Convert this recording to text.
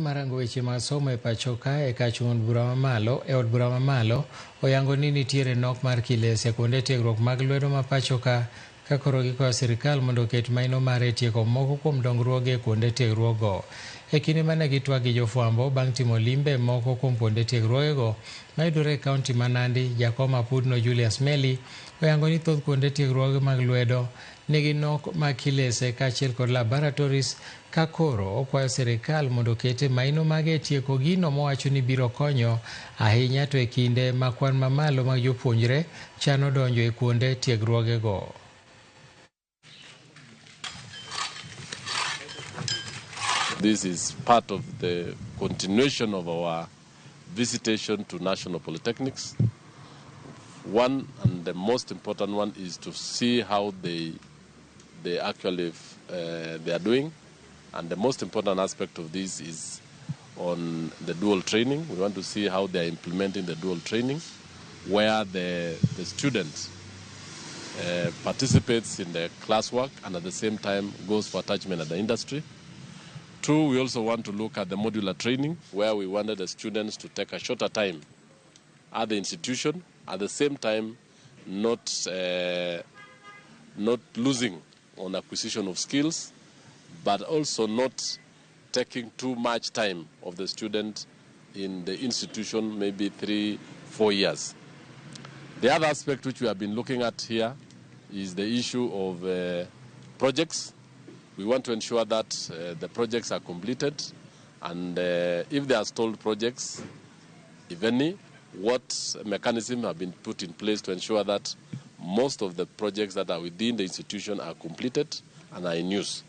marango weche mag somo e pacho ka e kach od bura mamalo e od bura mamalo oyango ni nitiere nok mar kilese kuonde tiegruok mag lwedo ma pacho ka ka koro gikwayo sirikal mondo oket maino mare e tieko moko kuom dongruoge e kuonde tiegruokgo. E kinde mane gitwak gi jofwambo bang' timo limbe moko kuom kuonde tiegruogego mayudore e kaunti ma Nandi, jakom apudno Julius Meli oyango ni thoth kuonde tiegruoge mag lwedo nigi nok mag kilese kaachiel kod laboratories ka koro okwayo sirikal mondo okete maino mage e tieko gino mowacho ni biro konyo ahinya to e kinde ma kwan mamalo mag jopuonjre chano donjo e kuonde tiegruogego. This is part of the continuation of our visitation to national polytechnics. One, and the most important one, is to see how they actually they are doing. And the most important aspect of this is on the dual training. We want to see how they are implementing the dual training, where the student participates in the classwork and at the same time goes for attachment at the industry. Two, we also want to look at the modular training, where we wanted the students to take a shorter time at the institution, at the same time not losing on acquisition of skills, but also not taking too much time of the student in the institution, maybe 3-4 years. The other aspect which we have been looking at here is the issue of projects. We want to ensure that the projects are completed, and if they are stalled projects, if any, what mechanism have been put in place to ensure that most of the projects that are within the institution are completed and are in use.